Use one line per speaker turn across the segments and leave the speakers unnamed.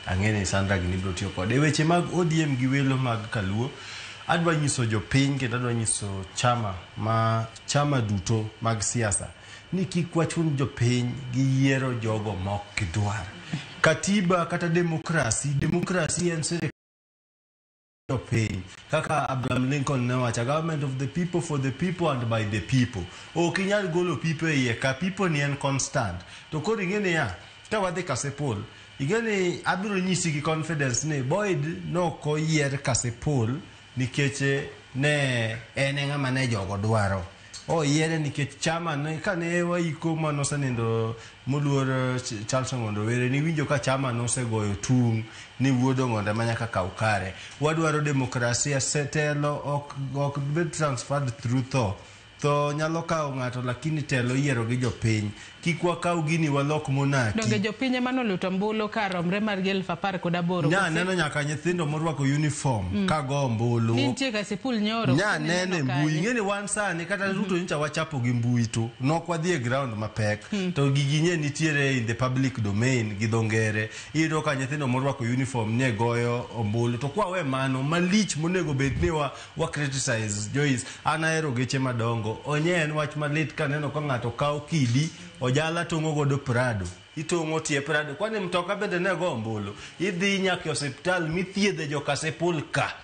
Ang'e ni Sandra gini biro tiyo kode. E weche mag ODM gi welo mag Kaluo, adwa nyiso jopiny kendo adwa nyiso chama ma chama duto mag siasa ni kik wachun jopiny gi yiero jogo mok gidwar. Katiba kata demokrasi, demokrasi en sirikal jopiny kaka Abraham Lincoln ne wacho, government of the people, for the people and by the people. Ok inyal golo people e iye ka, people ni en constant. To koro ing'e niya, ka wadhi Kasipul, ing'e ni abiro nyisi gi confidence ni Boyd nok oyier Kasipul nikech ne en e ng'ama ne jogo dwaro. Oyiere nikech chama ne kane waiko manosenindo moluor Charles Ong'ondo Were, niwinjo ka chama nosegoyo tung' ni wuod Ong'ondo ema nyaka kaw kare. Wadwaro demokrasia, telo ok bed transferred through tho. Tho nyalo kawo ng'ato lakini telo iyiero gi jopiny. Kik wakaw gini walok monarchy.
Donge jopiny ema noluto ombulu kar romre margi 18,000?
Nya neno nyaka nyithindo morwako uniform ka go ombulu.
Nitie Kasipul nyoro.
Nya nene mbui. Ing'e ni wan sani kata Ruto nyocha wachapo gi mbui to nok wadhi e ground mapek. To gigi nye nitiere in the public domain gi dho ngere. Iyudo ka nyithindo morwako uniform nye goyo ombulu. To kwa we mano malich monego bed ni wa criticize Joyce. An ahero geche madongo. Onye en wach malit kaneno ka ng'ato kawo kidi ojala tong'o godo Prado. Itong'o tie Prado. Kwani mtoka bende ne go ombulu. Idhi nyaka e osiptal mithiedhe jo Kasipul ka.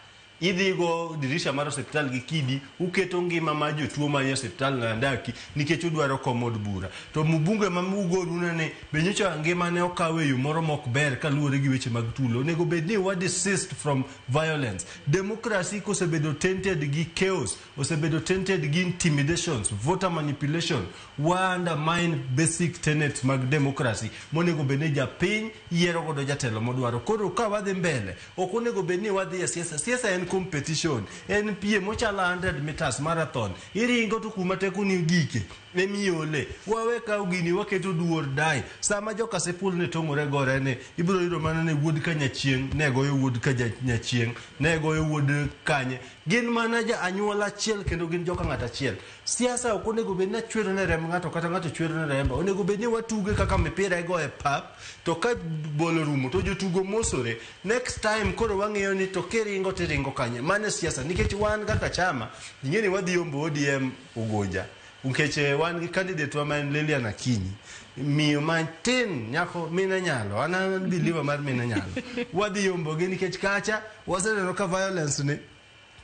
Idhi go dirisha mar osiptal gi kidi, uketo ngima mar jotuo manie osiptal Nandaki nikech udwaro kom od bura. To mbunge ma ugorune ni be nyocha ngimane okaw e yo moro mok ber kaluwore gi weche mag tulo. Onego bed ni wa desist from violence. Democracy kosebedo tainted gi chaos, osebedo tainted gi intimidations, voter manipulation, wa undermine basic tenets mag democracy monego bed ni japiny yiero godo jatelo modwaro. Koro ka wadhi mbele, ok onego bed ni wadhi e siasa. Siasa en competition, en piem ochalo 100 meters marathon. Iringo to kuma tekoni ogike emiole. Wawe kawo gini waketo do or die. Sama jo Kasipul ne tong'ore gore ni, ibiro yudo mana ni wuod Kanyachieng' ne goyo wuod Kanyachieng', ne goyo wuod Kanye. Gin mana ja anyuola achiel kendo gin joka ng'ato achiel. Siasa ok onego bed ni achwero ne remb ng'ato kata ng'ato chwero ne remba. Onego bed ni watuge kaka mipira igoyo e pap, to ka bol orumo to jotugo mosore. Next time koro wang'iyo ni to kiringo tiringo kanye. Mano e siasa nikech wan kaka chama, ing'e ni wadhi yombo ODM Ugunja. Nikech wan gi candidate wa ma en Lilian Akinyi. Miyo matin nyako mine nyalo. An an believer mar mine nyalo. Wadhi yombo gi nikech kacha waseneno ka violence ni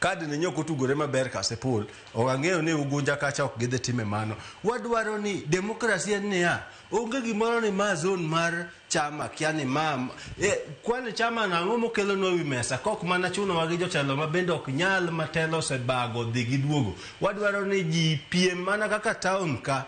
kad ni nyok otugore maber Kasipul. Ok ang'eyo ni Ugunja kacha ok gidhi time mano. Wadwaro ni demokrasi en niya, onge gimoro ni ma zone mar chama kia ni ma kwani chama nang'o mokelonwa wi mesa kok mana chunowa gi jotelo ma bende ok nyal matelo osebago dhi gi duogo. Wadwaro ni ji piem mana kaka town ka.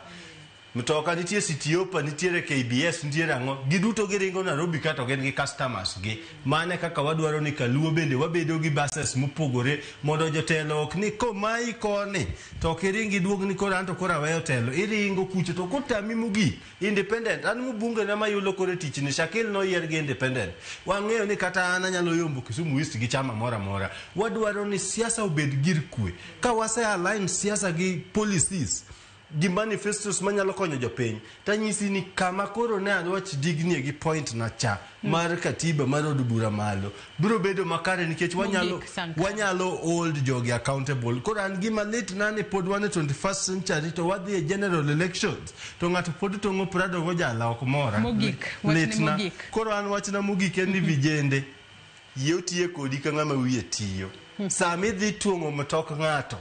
Mtoka nitie Citiopa, nitiere KBS, nitiere ang'o. Giduto giringo Nairobi ka to gin gi customers gi. Mane kaka wadwaro ni Kaluo bende wabedo gi buses mopogore mondo jotelo ok ni komayi koni to ok iring iduog ni koro anto koro aweyo telo. Iringo kucho to kotami mogik independent. An mbunge na mayulo koro e tich ni Shakil noyier gi independent. Wang'eyo ni kata an anyalo yombo Kisumu East gi chama moro amora. Wadwaro ni siasa obed gir kwe. Ka wase align siasa gi policies gi manifestos manyalo konyo jopiny tanyisi ni kama koro ne adwach dignie gi point na cha mar katiba mar od bura malo biro bedo makare nikech wanyalo
Mogik, Sankara.
wanyalo hold jogi accountable. Koro an gima lit na ni pod wan e 21st century to wadhi e general elections to ng'ato pod tong'o Prado go jala ok mora.
Mogik, wachni
Litna.
mogik.
Koro an wachna mogik en ni vijende yie otiye kodi ka ng'ama wiye tiyo. Sama idhi tuong'o mtok ng'ato,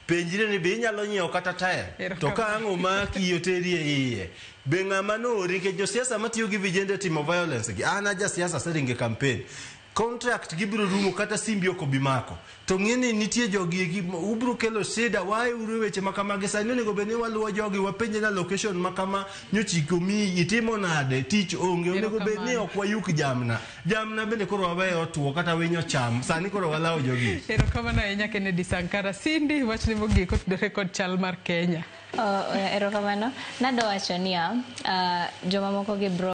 penjre ni be inyalo nyiewo kata taya to ka ang' omaki oteri e iye be ng'ama noori? Nikech josiasa matiyo gi vijende timo violence gi an a jasiasa aseringo e campaign contract gibiro rumo kata simbi ok obi mako to ng'e ni nitie jogi eki ubiro kelo shida wae uru e weche ma kamagi. Sani onego bed ni waluwo jogi wapenje na location ma kama nyochiko miyi itimo nade tich onge. Onego bed ni ok wayuk jamna jamna bende koro waweyo otuo kata winy ocham sani koro walawo jogi.
Erokamano ahinya, Kennedy Sankara. Cindy, wachni mogik otudore kod chal mar Kenya.
Oh, erokamano. Nadwa wacho niya, jomamoko gi bro